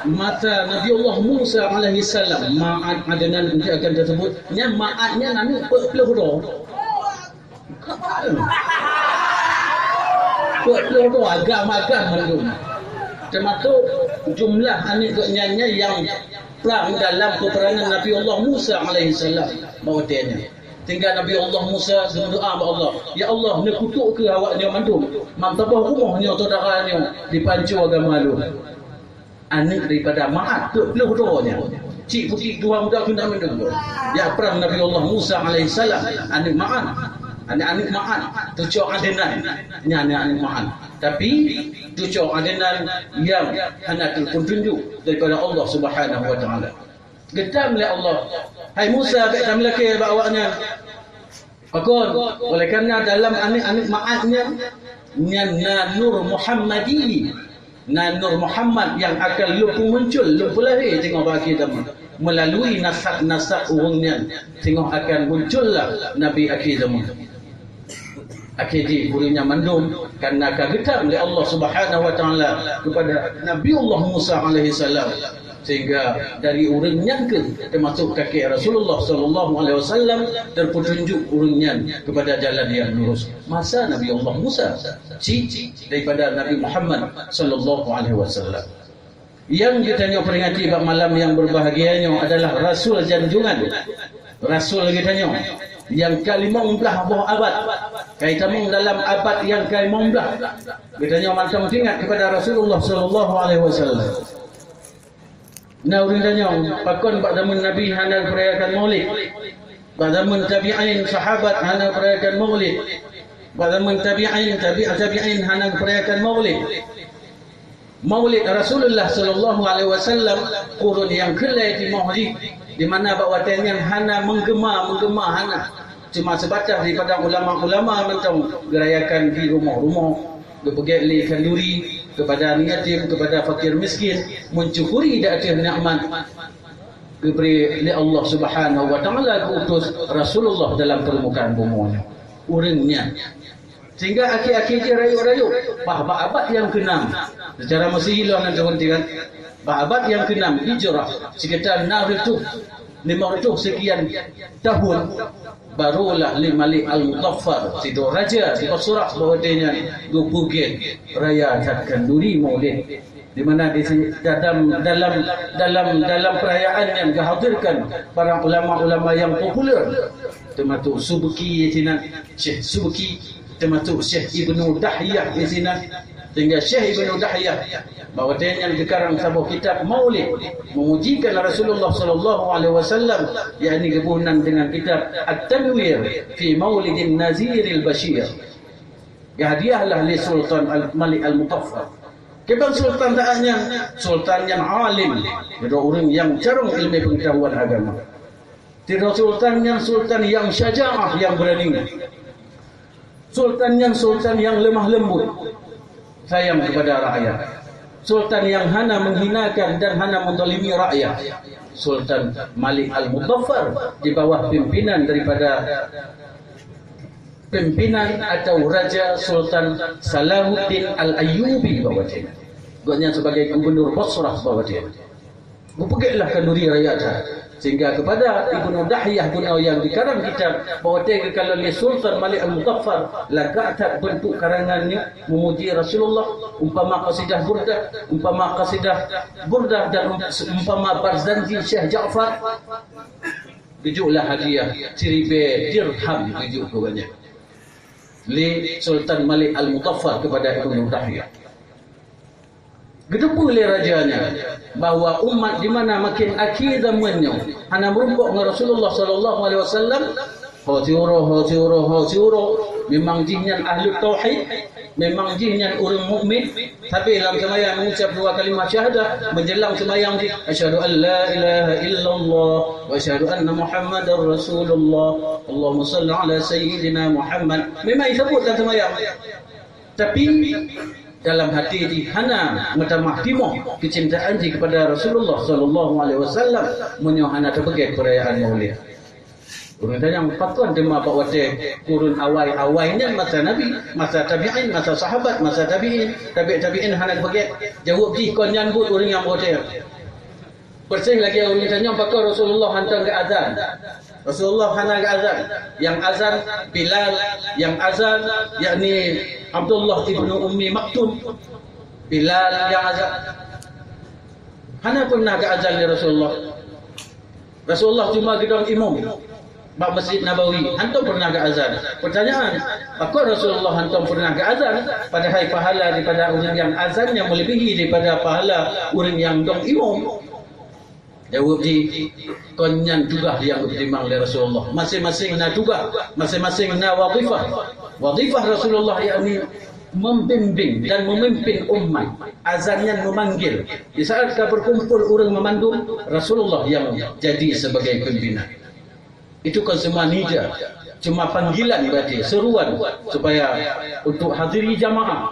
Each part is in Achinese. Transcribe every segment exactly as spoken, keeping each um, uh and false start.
Masa Nabi Allah Musa alaihi salam, Ma'ad Adnan nanti akan tersebut, nyan Ma'ad nyan aneuk peuet ploh droe. Peuet ploh droe agam-agam mandum. Termasuk jumlah aneuk geuh nyan, nyan nyang prang dalam peperangan Nabi Allah Musa alaihi salam bak watée nyan. Tinggai Nabi Allah Musa geumeudoá bak Allah, "Ya Allah, neukutuk keu awak nyoe mandum, mam saboh rumoh nyoe syedara nyoe dipanco agama lôn." Aneuk daripada Ma'ad, peuet ploh droe nyan. Cit putéh dua muda teunak mandum. Jak prang Nabi Allah Musa alaihi salam, aneuk Ma'ad. Aneuk-aneuk Ma'ad, cucoe Adnan. Nyan aneuk-aneuk Ma'ad. Tapi, cucoe Adnan nyang hana teupeutunjuk daripada Allah Subhanahu wa Taala. Geutam lé Allah, "Hai Musa, bék tameulakée bak awaknyan." Pakon? Oleh karena dalam aneuk-aneuk Ma'ad nyan, nyan na Nur Muhammadi, na Nur Muhammad nyang akan lôn peumuncul, lôn peulahé teungoh bak akhé zaman. Melalui nasab-nasab ureuëng nyan, teungoh akan muncullah Nabi akhé zaman. Akhé jih ureuëng nyan mandum karena ka geutam lé Allah Subhanahu wa Taala kepada Nabi Allah Musa alaihi salam. Sehingga dari ureuëng nyan kheueh teumasuk kakek Rasulullah sallallahu alaihi wasallam terpetunjuk ureuëng nyan kepada jalan yang lurus. Masa Nabi Allah Musa, cit daripada Nabi Muhammad sallallahu alaihi wasallam. Nyang geutanyoe peringati bak malam yang berbahagia nyoe adalah rasul janjungan. Rasul geutanyoe nyang ka limong blaih boh abad. Kai tamong dalam abad yang ka limong blaih. Geutanyoe mantong teuingat kepada Rasulullah sallallahu alaihi wasallam. Na ureuëng tanyong, pakon bak zaman Nabi hana geuperayakan Maulid? Bak zaman tabi'in, sahabat hana geuperayakan Maulid. Bak zaman tabi'in, tabi' tabi'in hana geuperayakan Maulid. Maulid Rasulullah sallallahu alaihi wasallam kurun nyang keulai timoh jih, di mana bak watée nyan hana meugeuma-meugeuma hana. Cuma seubatas daripada ulama-ulama mantong geurayakan di rumoh-rumoh, geupeugét lé khanduri kepada aneuk yatim, kepada fakir miskin, mensyukuri di atas nikmat geubri lé Allah Subhanahu wa Taala geuutus Rasulullah dalam permukaan bumoe nyoe. Ureuëng nyan. Sehingga akhé-akhé jih rayeuk-rayeuk, bah bak abad nyang keunam. Secara Masehi lom nan tahun tiga, bak abad nyang keunam Hijrah, sekitar enam ratus, lima ratus sekian tahun, barulah lé Malik Al-Muzaffar, sidroe raja di Basrah bak watée nyan, geupeugét raya that khanduri Maulid. Di mana di si-, dalam, dalam, dalam, dalam perayaan nyan geuhadirkan para ulama-ulama yang populer, termasuk Subki sinan, Syekh Subki, termasuk Syekh Ibnu Dahyah di sinan. Sehingga Syekh Ibnu Dahyah bak watée nyan geukarang saboh kitab Maulid, memujikan Rasulullah sallallahu alaihi wasallam, yakni geuboh nan dengan kitab At-Tanwir fi Maulidin Naziril Bashir. Geuhadiah lah lé Sultan Al-, Malik Al-Muzaffar. Kiban sultan saat nyan, sultan nyan alim, sidroe ureuëng nyang carông ilmu pengetahuan agama. Sidroe sultan nyan sultan nyang syaja'ah, nyang beurani. Sultan nyan sultan nyang leumah leumbut, sayang kepada rakyat. Sultan nyang hana menghinakan dan hana menzalimi rakyat. Sultan Malik Al-Muzaffar di bawah pimpinan daripada pimpinan atau Raja Sultan Salahuddin Al-Ayyubi bak watée nyan. Gobnyan sebagai gubernur Basrah bak watée nyan. Geupeugét lah khanduri raya that. Sehingga kepada Ibnu Dahyah bunoe nyang geukarang kitab bak watée geukalon lé Sultan Malik Al-Muzaffar, lagak that beuntuk karangan nyoe meumuji Rasulullah, umpama qasidah Burdah, umpama qasidah Burdah dan um-, umpama Barzanji Syekh Ja'far. Geujok lah hadiah siribée dirham geujok keu gobnyan lé Sultan Malik Al-Muzaffar kepada Ibnu Dahyah. Geuteupeue lé raja nyan bahwa umat di mana makin akhé zaman nyoe hana meurumpok ngon Rasulullah sallallahu alaihi wasallam, ho siuroe, ho siuroe, ho siuroe, memang jih nyan ahli tauhid, memang jih nyan ureuëng mukmin, tapi lam seumayang mengucap dua kalimah syahadah, menjelang seumayang jih, "Asyhadu an la ilaha illallah wa asyhadu anna Muhammadar Rasulullah. Allahumma shalli ala sayyidina Muhammad." Memang disebut lam seumayang. Tapi dalam hati jih hana meutamah timoh keucintaan jih kepada Rasulullah sallallahu alaihi wasallam meunyoe hana teupeugét peurayaan Maulid. Ureuëng tanyong, pakon teuma bak watée kureueng awai-awai nyan masa Nabi, masa tabi'in, masa sahabat, masa tabi'in, tabi' tabi'in hana geupeuget? Jaweueb jih, kon nyan buet ureuëng nyang beugoténg. Persis lagée ureuëng tanyong, pakon Rasulullah hantom geuazan? Rasulullah hana geuazan. Nyang azan Bilal, nyang azan yakni Abdullah ibnu Ummi Maktum. Bilal nyang azan. Hana pernah geuazan lé Rasulullah. Rasulullah cuma geudong imum bak Masjid Nabawi, hantom pernah geuazan. Pertanyaan, pakon Rasulullah hantom pernah geuazan, padahai pahala daripada ureuëng nyang azan nyang meulebihi daripada pahala ureuëng nyang dong imum? Jaweueb jih, kon nyan tugaih nyang geupeutimang lé Rasulullah. Maséng-maséng na tugaih, maséng-maséng na wadhifah. Wadhifah Rasulullah yakni membimbing dan memimpin umat. Azan nyan memanggil. Di saat ka berkumpul ureuëng meumandum, Rasulullah yang jadi sebagai pimpinan. Itu kan semua nida, cuma panggilan berarti, seruan supaya untuk hadiri jamaah.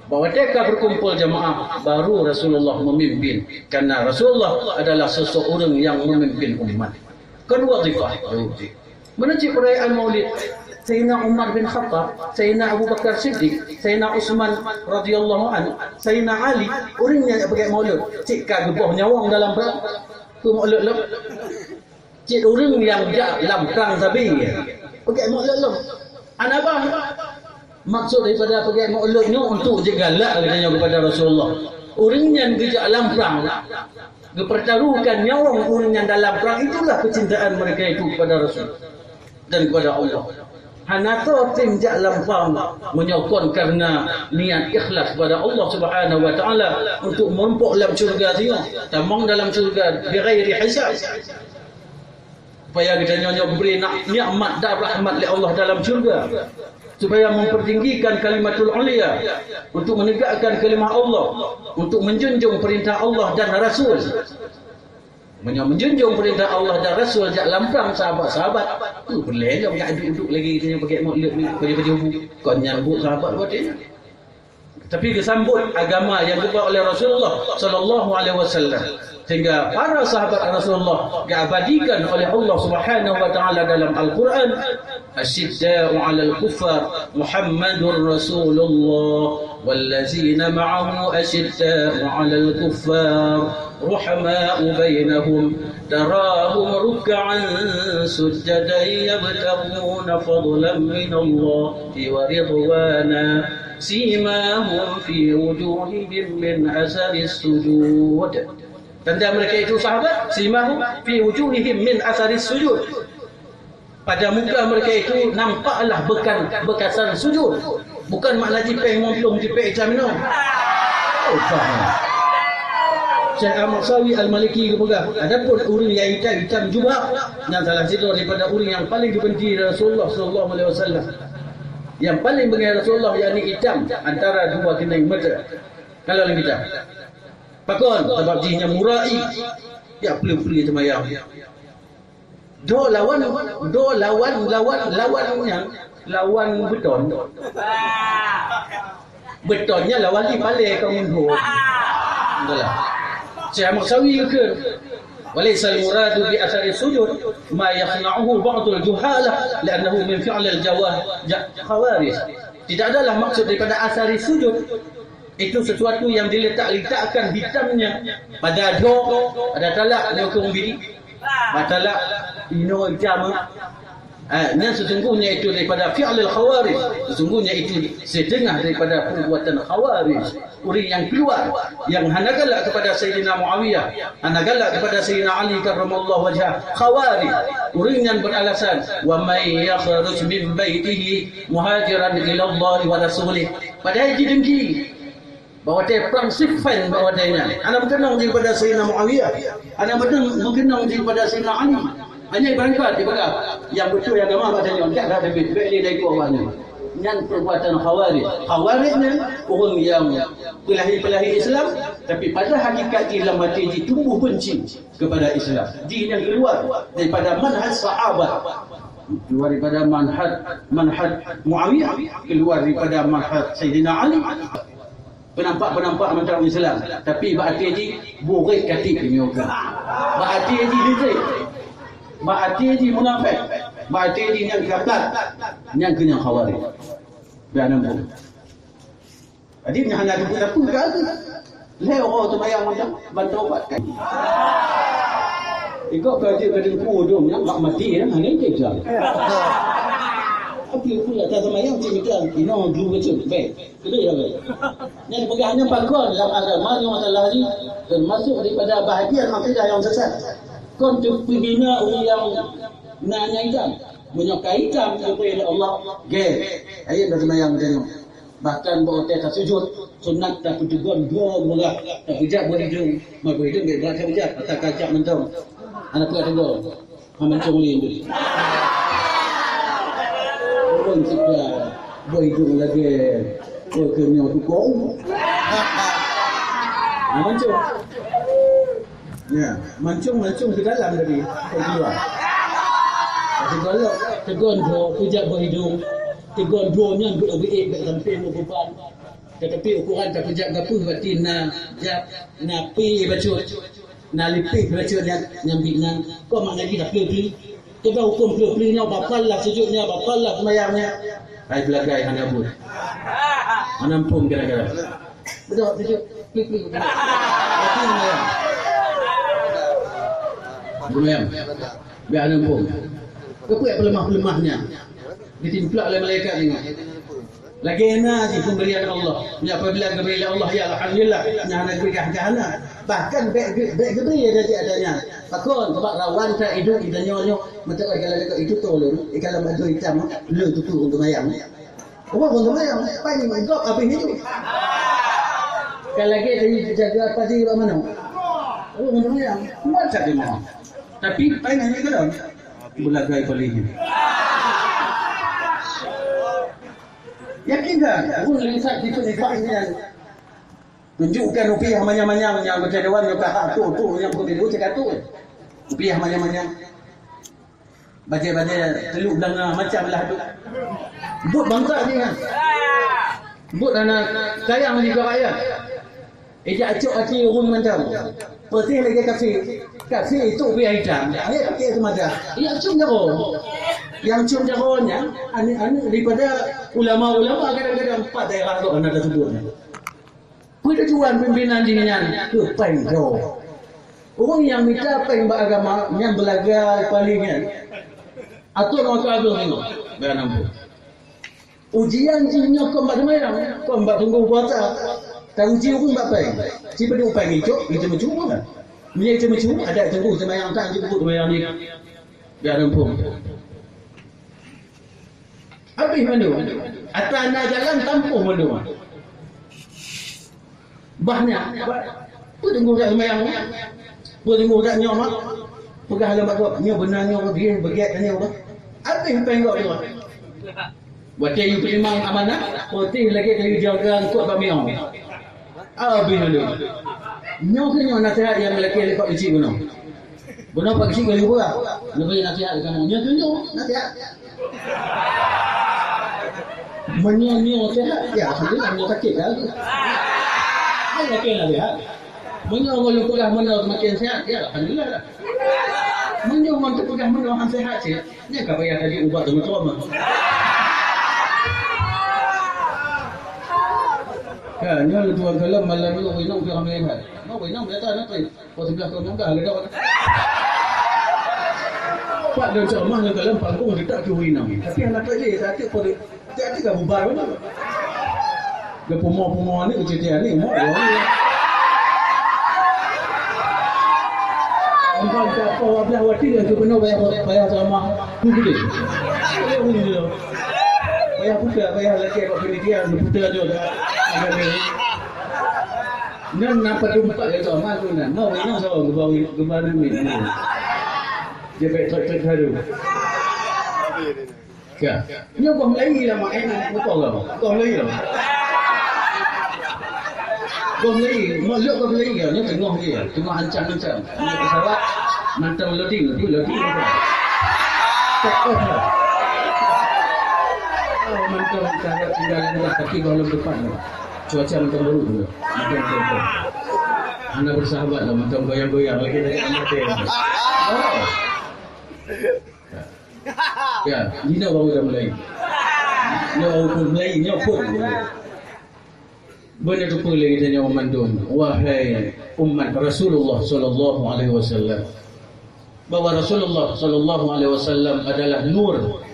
Bahwa watée ka berkumpul jamaah, baru Rasulullah memimpin. Karena Rasulullah adalah sosok ureuëng yang memimpin umat. Kan wadhifah. Mana cit perayaan Maulid Sayyidina Umar bin Khattab, Sayyidina Abu Bakar Siddiq, Sayyidina Utsman radhiyallahu anhu, Sayyidina Ali, ureuëng nyang pakai maulid, cit ka geuboh nyawong dalam perang. Tu maulid lom. Cit ureuëng nyang jak lam prang sabe, pakai maulid lom. Anapa? Maksud daripada pakai maulid nyoe untuk jigalak geutanyoe kepada Rasulullah. Ureuëng nyang geujak lam prang, geupertaruhkan nyawong ureuëng nyang dalam prang, itulah kecintaan mereka itu kepada Rasul dan kepada Allah. Hana toe tem jak lam prang meunyoe kon karena niat ikhlas kepada Allah Subhanahu wa Taala untuk meurumpok lam syurga nyoe, tamong dalam syurga bighairi hisab. Supaya geutanyoe nyoe geubri nak-, nikmat dan rahmat lé Allah dalam syurga, supaya mempertinggikan kalimatul ulia, untuk menegakkan kalimah Allah, untuk menjunjung perintah Allah dan Rasul. Meunyoe menjunjung perintah Allah dan Rasul jak lam prang sahabat-sahabat, tu peureulée lom jak duek-duek lagi geutanyoe pakai maulid ni, baju-baju bu. Kon nyan buet sahabat watée nyan. Tapi geusambot agama nyang geuba oleh Rasulullah sallallahu alaihi wasallam, sehingga para sahabat Rasulullah diabadikan oleh Allah Subhanahu wa Taala dalam Al-Quran, "Asyidda'u 'alal kuffar Muhammadur Rasulullah, wallazina ma'ahu asyidda'u 'alal kuffar, ruhama'u bainahum, tarahum ruk'an sujjadan yabtaghuna fadlan minallahi wa ridwana." Simahum fi wujuhihim min asaris sujud. Tanda mereka itu sahabat, simahum fi wujuhihim min asaris sujud. Pada muka mereka itu nampaklah bekan, bekasan sujud. Bukan makna jipéng muplong, jipéng itam inoe. Oh, faham. Syekh Ahmad Sawi Al-Maliki geupeugah, adapun ureuëng nyang itam-itam jubah, nyan salah sidroe daripada ureuëng nyang paling geubenci Rasulullah sallallahu alaihi wasallam. Nyang paling beungéh Rasulullah yakni itam antara dua keunéng mata. Kalau lagée nyan. Pakon? Sabab jih nyan murai, jak peue-peue seumayang. Dok lawan, dok lawan, lawan, lawan nyan, lawan beton. Beton nyan lawan di palée ka mundur. Itulah. Syekh Ahmad Sawi kheun, "Walaysal muradu bi asaris sujud ma yasna'uhu ba'dul juhalah, li'annahu min fi'lil jawa-, ja-, khawarij." Tidak adalah maksud daripada asaris sujud itu sesuatu yang diletak-letakkan hitamnya pada dok, pada talak, nyokong biri. Bak talak, inoe itam. Eh, nyan sesungguhnya itu daripada fi'lil khawarij. Sesungguhnya itu setengah daripada perbuatan khawarij. Ureuëng nyang keuluar, nyang hana galak kepada Saidina Muawiyah, hana galak kepada Saidina Ali karramallahu wajhah, khawarij. Ureuëng nyan beralasan, "Wa may yakhruj min baitihi muhajiran ila Allah wa rasulih." Padahai jidengki. Bak watée prang Siffin bak watée nyan, hana meukeunong daripada Saidina Muawiyah, hana meukeunong, meukeunong daripada Saidina Ali. Hanya ibarat-ibarat daripada nyang beutôi agama bak tanyoe, jak that teubiet, bèk lé dari awaknyan. Nyan perbuatan khawarij. Khawarij nyan ureuëng nyang peulahi-peulahi Islam, tapi pada hakikat jih lam hati jih tumbuh benci kepada Islam. Jih nyang keuluar daripada manhaj sahabat, keuluar daripada manhaj, manhaj Muawiyah, keuluar daripada manhaj Saidina Ali. Peunampak-peunampak mantong Islam, tapi bak até jih burék katik nyoe ka. Bak até jih listrik. Bak até jih munafék. Baca ini nyang keempat, nyang keu nyang Khawarij. Dah nampak. Jadi, nyang hana teupeue-teupeue ka tu. Lhèe uroe teumayang macam bantu ubat kan. Ikut kerja ke dengku dong, nyang bak mati, ya, hana ikut jam. Tapi aku nak tak semayang, cik, kita, you know, dulu macam, baik. Betul ya, baik. Yang pegang ni pakon dalam agama, yang masalah ni, termasuk daripada bahagian akidah yang sesat. Kon tu pembina orang yang na nyang itam. Meunyoe ka itam, geubri lé Allah, gèt. Ayat dah semayang macam nyoe. Bahkan bak watèe tasujud, sunat tapeuteugon dua meurah, tapeujak bak idong, ma bak idong gèt bak tapeujak, ata kacak mantong. Hana peuet teugong. Ha mancong lé induk. Ureueng sika bak idong lagèe, oh, keu nyoe tukong. Ha mancong. Ya, mancung-mancung ke dalam tadi, bukan keluar. Tapi kalau tegon dua, peujak bak idong, tegon dua nyan beu-beu bèk sampai meubeban. Tetapi ukuran tapeujak gapeue berarti na jap, na pi bacut, na lipih bacut nyan, nyang bit nyan. Kau mak ngaji dah pli-pli. Teuga huköm pli-pli nyoe, batal lah sujud nyan, batal lah seumayang nyan. Hai beulagai hana buet. Hana muphom gara-gara. Beudôh sujud pli-pli. Tapi seumayang. Seumayang. Biar hana muphom. Keupeue peuleumah-peuleumah nyan? Ditimplak lé malaikat ingat. Lagèe na jih pemberian Allah. Nyan apabila geubri lé Allah, ya alhamdulillah, nyan hana geubri gah-gah na. Bahkan bèk ge-, bèk geubri ya dari adanya. Pakon, sebab rawan that idup di dunia nyoe, meuteuk kalau dekat itu tu lôn, kalau madu hitam, lôn tutu untuk mayang. Apa untuk mayang? Paling gop habis itu. Kalau lagi tadi jaga padi bak mana? Apa untuk mayang? Buat tak dia mau. Tapi paling hanya kalau belagai paling. Yakin kan? Ureueng lisan itu ni, Pak, ini yang tunjukkan rupiah manyang-manyang nyang meucah dewan nyang ka tu, tu nyang pemilu cakap tu. Rupiah manyang-manyang. Bajèe-bajèe teluk belanga macam lah tu. Buet bangsa ni kan. Buet anak sayang di rakyat. Ijak cok hati ureueng mantong. Putih lagi kafé. Kafé itu biar hitam. Ayat pakai semada. Ia cium jago. Yang cium jagonya, aneuk-aneuk daripada ulama-ulama kadang-kadang empat daerah tu anak tersebut. Peue tujuan pimpinan jih nyan? Keu péng droe. Ureueng nyang mita péng bak agama nyan beulagai paléng nyan. Atau maka abéh nyoe. Bèk nampu. Ujian jih nyoe kon bak seumayang, kon bak teunggu puasa. Tauji ureueng bak péng. Sibeudôh péng icok, itu meucuma. Meunyoe itu meucuma, ada teunggu seumayang tan jipeubuet seumayang jih. Bèk nampu. Habéh mandum. Atra na jalan tampuh mandum. Bah nyan, bah, peue teunggu dak seumayang? Peue teunggu dak nyoe mak? Peugah lom bak gob, nyoe beuna nyoe, dia beugèt nyoe bah. Habéh péng gob nyoe. Watèe yue teurimong amanah, putih lagèe kayu jaga eungkôt bak miong. Habéh mandum. Nyoe keuh nyoe naseuhat nyang lakèe lé Pak Keuchik bunoe. Bunoe Pak Keuchik ka lheueh peugah. Leubèh naseuhat keu kamoe. Nyoe keuh nyoe naseuhat. Meunyoe nyoe seuhat, ya alhamdulillah, nyoe sakét dah. Hai lakèe naseuhat. Meunyoe ulôn peugah meunoe seumaken seuhat, ya alhamdulillah dah. Meunyoe ngon teupeugah meunoe han seuhat cit, nyan ka payah tajok ubat teuma-teuma. Ka, nyoe lôn tuan kalon malam nyoe, inong pih ramé that. Mau inong biasa na pai. Pukul sebelas kurang lima belas, leucok. Pat lôn ceramah nyoe kalon panggung ditak keu inong. Tapi hana pai lé, sakét pun. Tiap-tiap ka bubar mana? Dia pumoh-pumoh ni, uci tiap ni, mo, mo. Empat, empat, empat belas waktu dia tu penuh payah, payah sama. Tu gede. Payah putar, payah lakèe buat penelitian, putar je dah. Agak ni. Nang nampak tempat dia tu, amal tu nang. Mau, mau, sama, gemar, gemar ni. Dia baik, baik, baik, baru. Ka. Nyoe goh Melayu lah, mak, eh, nak muka goh. Goh Melayu lah. Goh Melayu, mak lok goh Melayu lah. Nyoe teungoh je, teungoh ancang-ancang. Nyoe pesawat, mantong loading, tu loading mantong. Take off lah. Oh, mantong pesawat tinggal rendah, tapi goh lom depan lah. Cuaca mantong buruk tu. Mantong, mantong, mantong. Hana bersahabat lah, mantong goyang-goyang lagi, lagi mantong. Oh. Ya, jinoe baru dah mulai. Nyoe baru pun mulai, nyoe pun. Beuneuteupeu lé geutanyoe mandum, wahai umat Rasulullah sallallahu alaihi wasallam, bahwa Rasulullah sallallahu alaihi wasallam adalah nur.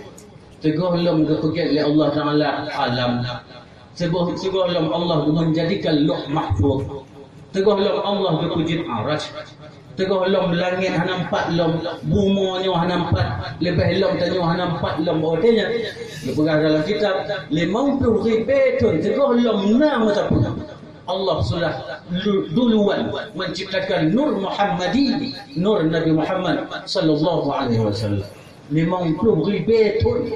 Teungoh lom geupeugét lé Allah Taala qalam. Teungoh, teungoh lom Allah geumeujadikan Lauh Mahfuz. Teungoh lom Allah geupeujeuet Arasy. Teungoh lom langét hana meupat lom, bumoe nyoe hana meupat, leubeh lom tanyoe hana meupat lom. Watée nyan geupeugah dalam kitab, limong ploh ribée thon teungoh lom na meusapeue. Allah sudah lu-, duluan menciptakan Nur Muhammadi, Nur Nabi Muhammad sallallahu alaihi wasallam. Limong ploh ribée thon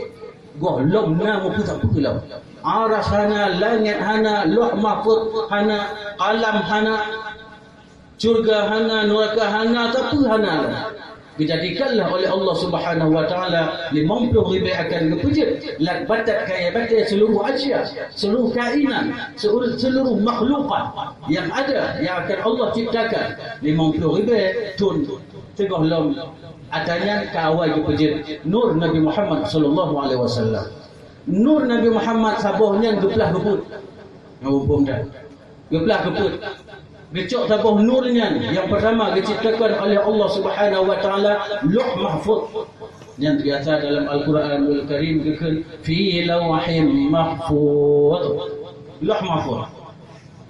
goh lom na meupeue-peue lom. Arasy hana, langét hana, Lauh Mahfuz hana, qalam hana, syeuruga hana, neuraka hana, sapeue hana lom. Geujadikanlah oleh Allah Subhanahu wa Taala limong ploh ribée akan geupeujeuet lam batat kayée batée seuluruh asia, seuluruh kainat, seuluruh, seuluruh makhlukat yang ada, yang akan Allah ciptakan. Limong ploh ribée thon teungoh lom ata nyan ka awai geupeujeuet Nur Nabi Muhammad sallallahu alaihi wasallam. Nur Nabi Muhammad saboh nyan geuplah geupeuet. Nyang muphom dah. Geuplah geupeuet. Geucok saboh nur nyan nyang peurtama geuciptakan oleh Allah Subhanahu wa Taala, Lauh Mahfuz. Nyan biasa dalam Al-Quranul Karim geukheun, "Fi lauhim mahfuz." Lauh Mahfuz.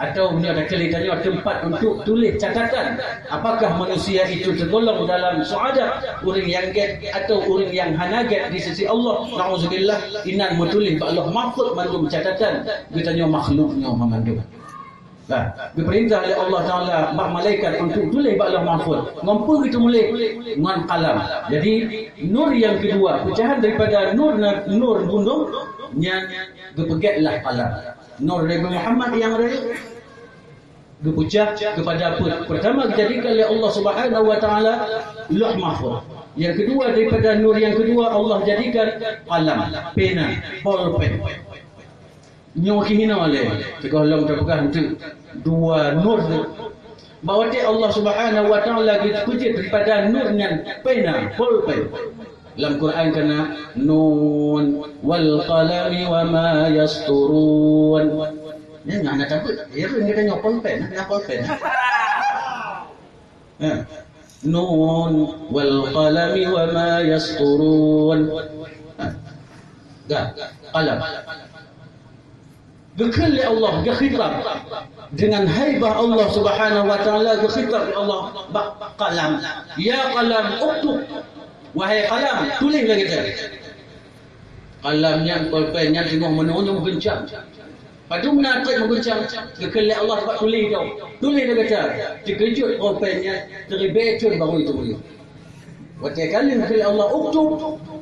Atau meunyoe takheun lé tanyoe teumpat untuk tuléh catatan, apakah manusia itu tergolong dalam suada, ureuëng nyang gét atau ureuëng nyang hana gét di sisi Allah? Nauzubillah, inan meutuléh bak Lauh Mahfuz mandum catatan geutanyoe makhluk nyoe mandum. Nah, geupeurintah lé Allah Taala bak malaikat untuk tuléh bak Lauh Mahfuz. Ngon peue geuteumuléh? Ngon qalam. Jadi, nur nyang keudua, peucahan daripada nur na-, nur bundông, nyan geupeugét lah qalam. Nur Nabi Muhammad nyang rayeuk geupeugét keupada peue? Peurtama geujadikan lé Allah Subhanahu wa Taala Lauh Mahfuz. Nyang keudua daripada nur nyang keudua Allah jadikan qalam, pena, polpen. Nyoe keuh hinoe lé, teungoh lom tapeugah eunteuk dua nur tu. Bak watée Allah Subhanahu wa Taala geupeujeuet daripada nur nyan pena, polpen. Lam Quran kana, "Nun wal qalami wa ma yasturun." Nyan hana tabeuet. Irun geutanyoe polpen, hana polpen. Ha. "Nun wal qalami wa ma yasturun." Ha. Dah, qalam. Geukheun lé Allah, geukhitab. Dengan haibah Allah Subhanahu wa Taala geukhitab lé Allah bak qalam. "Ya qalam, uktub." Wahai qalam, tuléh lagée nyan. Qalam nyan, polpen nyan teungoh meunoe meuguncang. Padum na trép meuguncang, geukheun lé Allah bak tuléh tu. Tuléh lagée nyan. Teukeujot polpen nyan, teuribée thon baru itu. Watée ka lheueh geukheun lé Allah, "Uktub,"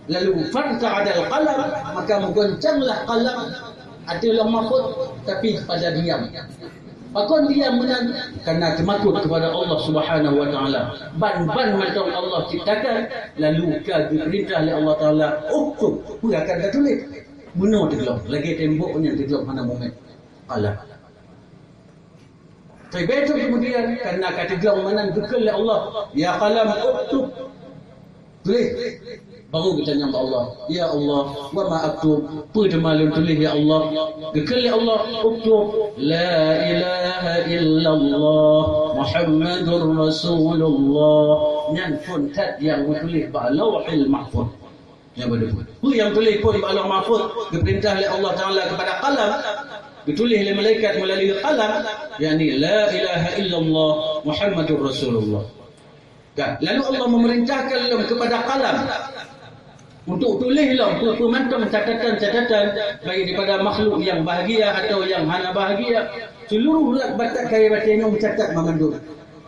lalu "Farta'adal qalam," maka meuguncanglah qalam ateueh Lauh Mahfuz, tapi pada diam. Pakon diam meunan? Karena teumakot kepada Allah Subhanahu wa Taala. Ban-ban mantong Allah ciptakan, lalu ka geupeurintah lé Allah Taala, "Uktub," peue akan tatuléh. Meunoe teuglong, lagée tembok nyan teuglong hana mumet. Qalam. Tapi beutôi kemudian, karena ka teuglong meunan geukheun lé Allah, "Ya qalam, uktub." Tuléh. Baru geutanyong bak Allah, "Ya Allah, wa ma aktub? Peue teuma lôn tuléh, ya Allah?" Geukheun lé Allah, "Uktub, la ilaha illallah Muhammadur Rasulullah." Nyan phon that nyang meutuléh bak Lauhil Mahfuz. Nyan beutôi. Peue nyang tuléh phon bak Lauh Mahfuz? Geupeurintah lé Allah Taala keupada qalam. Geutuléh lé malaikat meulalu qalam, yakni, "La ilaha illallah Muhammadur Rasulullah." Kan? Lalu Allah memerintahkan lom kepada qalam untuk tuléh lom peue-peue mantong catatan-catatan, baik daripada makhluk yang bahagia atau yang hana bahagia. Seluruh lat batat kayée batée nyoe meucatat mandum.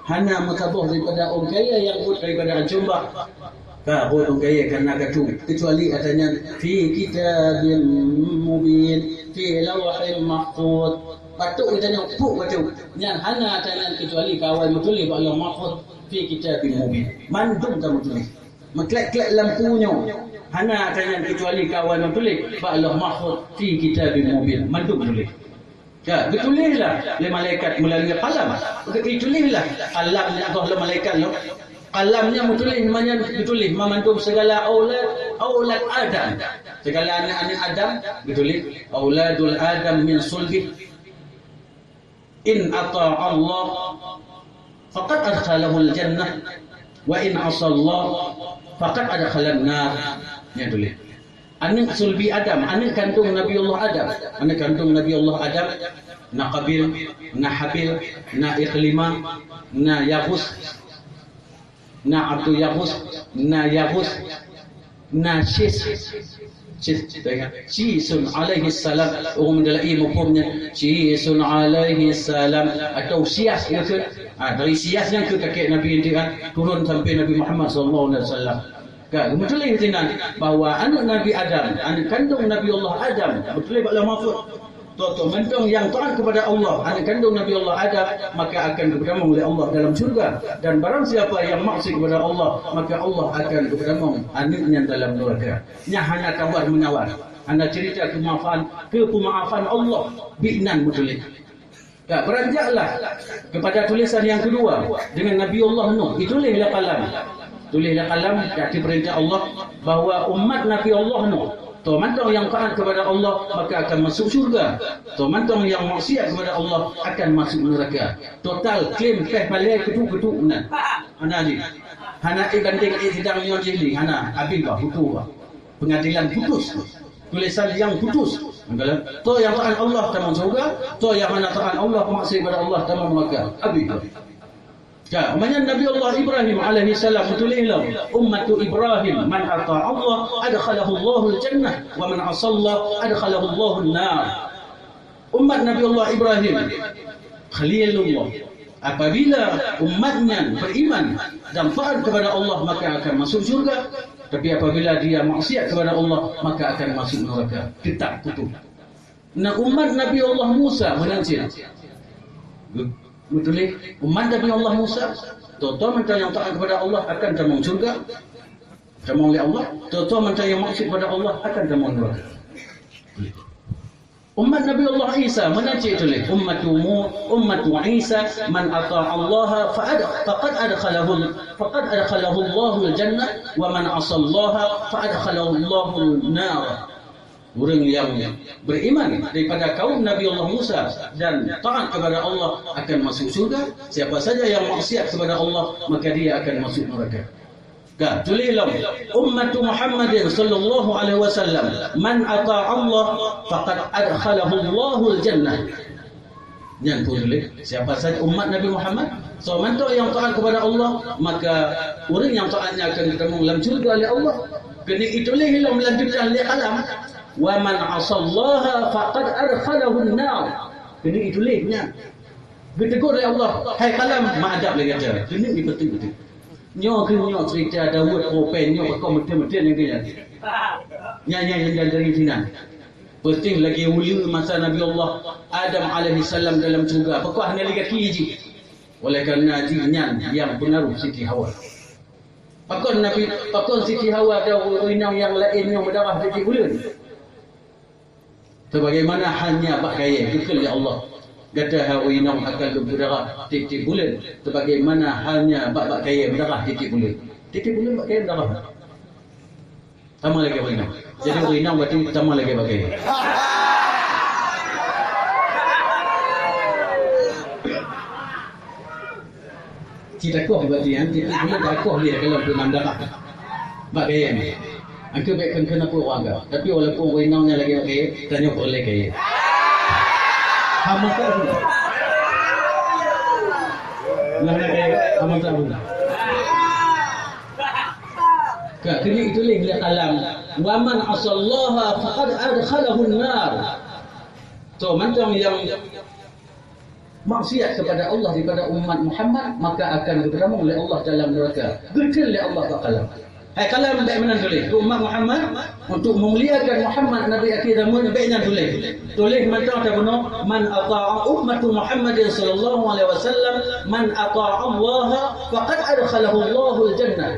Hana meusaboh daripada ôn kayée nyang rhot daripada ancong bak. Ka rhot ôn kayée ka na katu, keucuali ata nyan fi kitabim mubin, fi lauhin mahfuz. Batuk geutanyoe puk batuk. Nyan hana ata nyan keucuali ka awai meutuléh bak Lauh Mahfuz. Fi kitabim mubin. Mandum ka meutuléh. Meuklek-klek lampu nyoe. Hana ata nyan keucuali ka awai meutuléh bak Lauh Mahfuz fi kitabim mubin. Mandum tuléh. Ya, geutuléh lah lé malaikat meulalu qalam. Geutuléh lah qalam nyang goh lom malaikat nyoe. Kalam nyan meutuléh, manyang geutuléh mamandum segala aulad, aulad Adam. Segala aneuk-aneuk Adam geutuléh, "Auladul Adam min sulbih. In ata'allah faqad adkhalahul jannah, wa in asallah faqad adkhalan nar." Nyan tuléh. Aneuk sulbi Adam, aneuk kandong Nabi Allah Adam. Aneuk kandong Nabi Allah Adam, na Qabil, na Habil, na Iklimah, na Yaghus, na Abdul Yaghus, na Yaghus, na Syis. Syis, teuingat. Syisun alaihi salam. Ureueng meudalai muphom nyan. Syisun alaihi salam. Atau Syas, ya ke? Ha, dari Syas nyan keu kakek Nabi, kan? Turun sampai Nabi Muhammad sallallahu alaihi wasallam. Ka, meutuléh sinan bahwa aneuk Nabi Adam, aneuk kandong Nabi Allah Adam, meutuléh bak Lauh Mahfuz. Toh-toh mantong nyang taat kepada Allah, aneuk kandong Nabi Allah Adam, maka akan geutamong lé Allah dalam syurga. Dan barang siapa yang maksiat kepada Allah, maka Allah akan geutamong aneuk nyan dalam neraka. Nyan hana tawar-menawar, hana cerita keumaafan, keupeumaafan Allah, binan meutuléh. Ka, beranjaklah kepada tulisan yang kedua dengan Nabi Allah Nuh. Dituléh lé kalam. Tuléh lé kalam, ka diperintah Allah bahwa umat Nabi Allah Nuh, toh mantong nyang taat kepada Allah, maka akan masuk syurga. Toh mantong nyang maksiat kepada Allah, akan masuk neraka. Total klaim péh balée keutuk-keutuk meunan. Hana jih. Hana ék bandéng ék sidang nyoe jih lé. Hana, habéh bah, putôh bah. Pengadilan putus. Tulisan yang putus. Toh nyang taat Allah tamong syurga, toh nyang hana taat Allah, maksiat kepada Allah tamong neraka. Habéh. Ka, umat nyan Nabi Allah Ibrahim alaihi salam meutuléh lom, "Ummatu Ibrahim, man ata'allah adkhalahul lahul jannah, wa man asallah adkhalahul lahun nar." Umat Nabi Allah Ibrahim, Khalilullah, apabila umat nyan beriman dan taat kepada Allah, maka akan masuk syurga. Tapi apabila dia maksiat kepada Allah, maka akan masuk neraka. Tetap putôh. Na umat Nabi Allah Musa meunan cit. Meutuléh, umat Nabi Allah Musa, toh-toh mantong nyang taat kepada Allah akan tamong syurga, tamong lé Allah, toh-toh mantong nyang maksiat kepada Allah akan tamong neraka. Umat Nabi Allah Isa meunan cit tuléh, "Ummatu Mu-, ummatu Isa, man ata'allaha fa ad-, faqad adkhalahul, faqad adkhalahul lahul jannah, wa man asallaha fa adkhalahul lahun nar." Ureuëng nyang beriman daripada kaum Nabi Allah Musa dan taat kepada Allah akan masuk syurga. Siapa saja yang maksiat kepada Allah, maka dia akan masuk neraka. Ka, tuléh lom, "Ummatu Muhammadin sallallahu alaihi wasallam, man ata'allah faqad adkhalahul lahul jannah." Nyan pun tuléh, siapa saja umat Nabi Muhammad, soe mantong nyang taat kepada Allah, maka ureuëng nyang taat nyan akan geutamong lam syurga lé Allah. Keuneuk ituléh lom lam tulisan lé kalam, "Wa man asallaha faqad adkhalahun nar." Keuneuk ituléh nyan. Geutegur lé Allah, "Hai kalam, meuadab lé gata." Keuneuk dipeuteueng-peuteueng. Nyoe keuh nyoe cerita Daud Ruben nyoe pakon meuteun-meuteun nyang keuh nyan. Nyan, nyan, nyan dari sinan. Peuting lagée uleue masa Nabi Allah Adam alaihissalam dalam syeuruga, pakon hana lé gaki jih. Oleh karena jih nyan nyang peungaruh Siti Hawa. Pakon Nabi, pakon Siti Hawa dan ureuëng inong nyang laén nyoe meudarah tieb-tieb buleuen? Sebagaimana hanya bak kayée, geukheun lé Allah, "Gata hai ureuëng inong akan lôn peudarah tieb-tieb buleuen, sebagaimana hanya bak, bak kayée meudarah tieb-tieb buleuen." Tieb-tieb buleuen bak kayée meudarah. Tamong lagée ureuëng inong. Jadi ureuëng inong berarti tamong lagée bak kayée. Cit takoh berarti, kan? Cit buleuen takoh dia kalau tu nam darah. Bak kayée ni. Angka bék kheun-kheun aku ureuëng agam. Tapi walaupun ureuëng inong nyan lagée bak kayée, tanyoe peureulée kayée. Hama tak pun. Nah, nah, kayée, hama tak pun. Ka, keuneuk ituléh lé kalam, "Wa man asallaha faqad adkhalahun nar." Soe mantong nyang maksiat kepada Allah daripada umat Muhammad, maka akan geutamong lé Allah dalam neraka. Geukheun lé Allah bak kalam. Hai kalam, bék meunan tuléh. Keu umat Muhammad, untuk memuliakan Muhammad Nabi akhir zaman, bék nyan tuléh. Tuléh mantong tabunoe, "Man ata'a ummatu Muhammadin sallallahu alaihi wasallam, man ata'a Allah faqad adkhalahu Allahul jannah."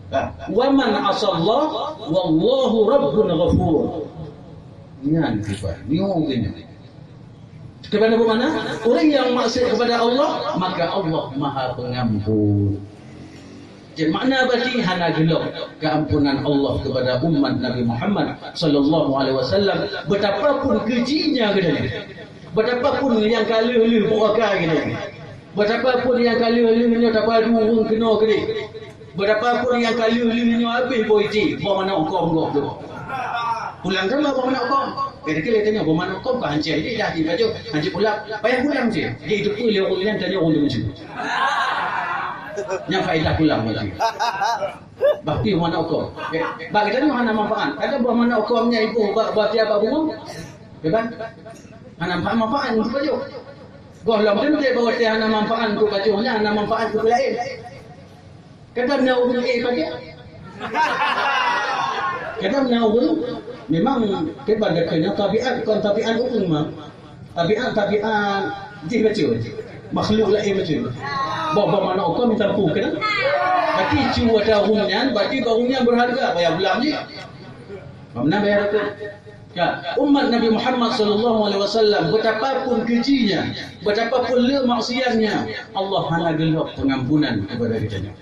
Ha, "Wa man asallah wallahu rabbun ghafur." Nyan kiban, nyoe geuh nyan. Kiban apa makna? Ureuëng nyang maksiat kepada Allah, maka Allah Maha Pengampun. Jadi makna bati hana geulok keuampunan Allah keupada umat Nabi Muhammad sallallahu alaihi wasallam, beutapapun keujinya geutanyoe. Beutapapun nyang ka lheueh-lheueh buka geutanyoe. Beutapapun nyang ka lheueh-lheueh nyoe tapadu ureuëng keunoe keudeh. Beutapapun nyang ka lheueh-lheueh nyoe habéh boh ié, boh manok kong gob tu. Pulang sama boh manok kong. Kira-kira tanya boh manok kong ka hancur. Jadi dah dibaca, hancur pulang. Payah pulang je. Dia itu pun lewat ulian tanya orang tu. Nyang faedah pulang lagi. Bah pi manok kong. Eh, bak kita ni hana manfaat. Kadang boh manok kong nya ibu bak, bak tiap bak bunga. Ya kan? Hana manfaat, manfaat untuk baju. Goh lom teuntée bahwa teh hana manfaat untuk baju, hana manfaat untuk lain. Kadang na ureuëng eh pakai. Kadang na ureuëng memang kebanyakan tabiat bukan tabiat ureuëng mah. Tabiat-tabiat jih baca. Makhluk lain baca. Boh-boh manok kong minta pu kena. Berarti cu ada ureuëng nyan, berarti bak ureuëng nyan berharga, payah belam jih. Mana bayar tu? Ya, umat Nabi Muhammad sallallahu alaihi wasallam, betapapun kejinya, betapapun le maksiatnya, Allah hana geulok pengampunan kepada kita.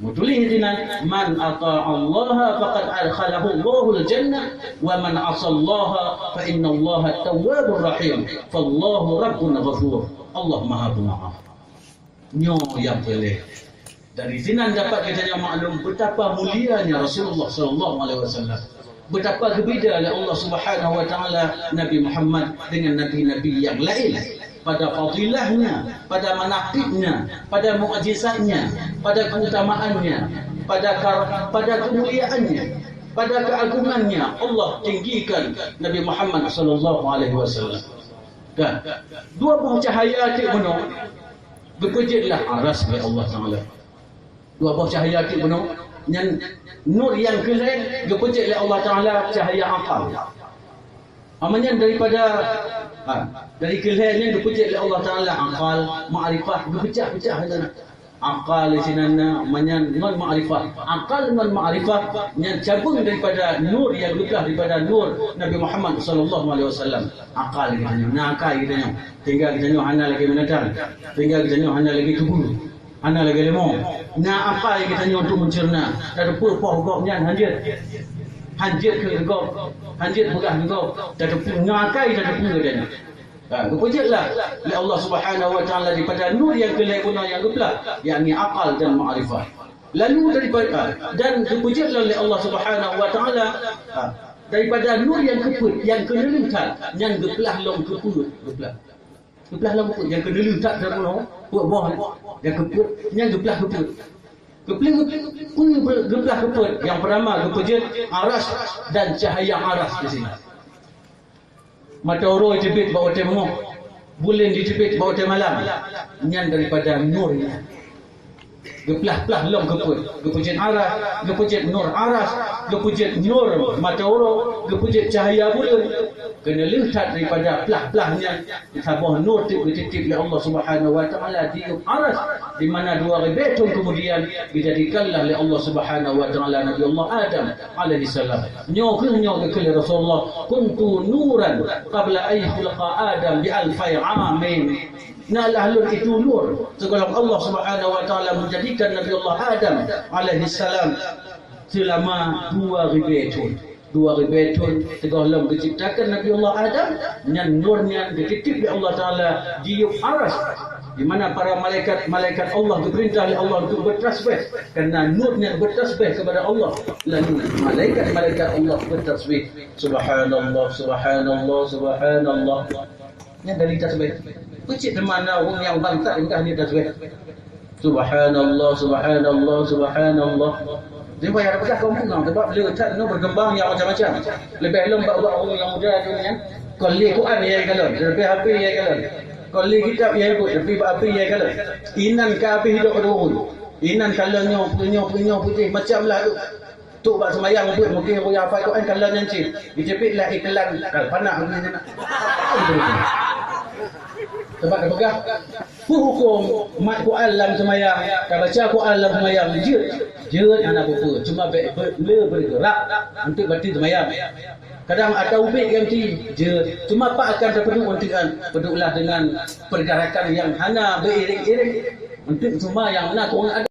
Meutuléh dinan, "Man ata'allaha faqad adkhalahu Allahul jannah, wa man asallaha fa innallaha tawwabur rahim, fallahu rabbun ghafur." Allah Maha Pemaaf. Nyoe nyang peureulée. Dari sinan dapat geutanyoe maklum betapa mulianya Rasulullah sallallahu alaihi wasallam. Betapa geubida lé Allah Subhanahu wa Taala Nabi Muhammad dengan nabi-nabi nyang laén pada fadilahnya, pada manaqibnya, pada mukjizatnya, pada keutamaannya, pada kar-, pada kemuliaannya, pada keagungannya. Allah tinggikan Nabi Muhammad sallallahu alaihi wasallam. Kan? Dua boh cahaya cit bunoe geupeujeuet lah aras lé Allah Taala. Dua boh cahaya cit bunoe, nyan nur nyang keulhèe geupeujeuet lé Allah Taala cahaya akal. Ama nyan daripada, ha, dari keulhèe nyan geupeujeuet lé Allah Taala akal, makrifah, geupeucah-peucah nyan. Akal di sinan na, manyan ngon makrifah. Akal ngon makrifah nyan cabeueng daripada nur nyang geupeulah daripada nur Nabi Muhammad sallallahu alaihi wasallam. Akal geutanyoe, na akai geutanyoe. Tinggai geutanyoe hana lagèe binatang. Tinggai geutanyoe hana lagèe tubu. Hana lagèe leumô. Na akai geutanyoe untuk mencerna. Tateupeue poh gob nyan hanjeuet. Hanjeuet keu gob. Hanjeuet peugah keu gob. Tateupeue, na akai tateupeue geutanyoe. Ha, geupeujeuet lah lé Allah Subhanahu wa Taala daripada nur nyang keulhèe guna nyang geupeulah, yakni akal dan makrifah. Lalu daripada, ha, dan geupeujeuet lah lé Allah Subhanahu wa Taala, ha, daripada nur nyang keupeuet, nyang keuneulheueh that, nyang geupeulah lom keupeuet, geupeulah. Geupeulah lom keupeuet, nyang keuneulheueh that dalam uroe, peuet boh, nyang keupeuet, nyang geupeulah keupeuet. Geupeulah keupeuet, geupeulah keupeuet, nyang peurtama geupeujeuet aras dan cahaya aras di sinan. Mata uroe jiteubiet bak watèe beungoh, buleuen jiteubiet bak watèe malam, nyan daripada nur nyan. Geuplah-plah lom keupeuet, geupeujeuet aras, geupeujeuet nur aras, geupeujeuet nur mata uroe, geupeujeuet cahaya buleuen. Keuneulheueh that daripada plah-plah nyan, saboh nur teuk geutitip lé Allah Subhanahu wa Taala di yup aras, di mana dua ribèe thôn keumudian geujadikanlah lé Allah Subhanahu wa Taala Nabi Allah Adam alaihissalam. Nyoe kheueh nyoe geukheun lé Rasulullah, "Kuntu nuran qabla an yukhalaqa Adam bi alfai amin." Nalah lôn itu nur, sigohlom Allah Subhanahu wa Taala menjadikan Nabi Allah Adam alaihissalam selama dua ribèe thôn. Dua ribèe thôn sigohlom geuciptakan Nabi Allah Adam, nyan nur nyan geutitip lé Allah Taala di yup aras, di mana para malaikat-malaikat Allah geupeurintah lé Allah untuk beutasbih, karena nur nyan beutasbih kepada Allah. Lalu malaikat-malaikat Allah beutasbih, "Subhanallah, subhanallah, subhanallah." Nyan dari tasbih. Peucit teuma na ureueng nyang bangsat inggah nyan tasbih. Subhanallah, subhanallah, subhanallah. Dia payah peugah kaum bunga sebab le that nyoe berkembang yang macam-macam. Lebih lom bak, bak ureueng nyang muda tu nyan. Kon lé Quran ya kalon, lebih habis ya kalon. Kon lé kitab ya ibu, lebih bak habis ya kalon. Inan ka habis hidup dua ureueng. Inan kalon nyoe, nyoe, nyoe putih macam lah tu. Tu bak seumayang buet mungkin ureueng hafai Quran kalon nyan cit. Geucebit lah iklan kal panak ureueng nyan. Sebab tapeugah, peue huköm mat Quran lam seumayang, tabaca Quran lam seumayang, jeuet. Jeuet hana peue-peue, cuma bèk be-, le bergerak untuk batin seumayang. Kadang ata ubit ganti, jeuet. Cuma pat akan tapeuduek ngon Tuhan, peudueklah dengan pergerakan yang hana beriring-iring. Untuk cuma yang na keuadaan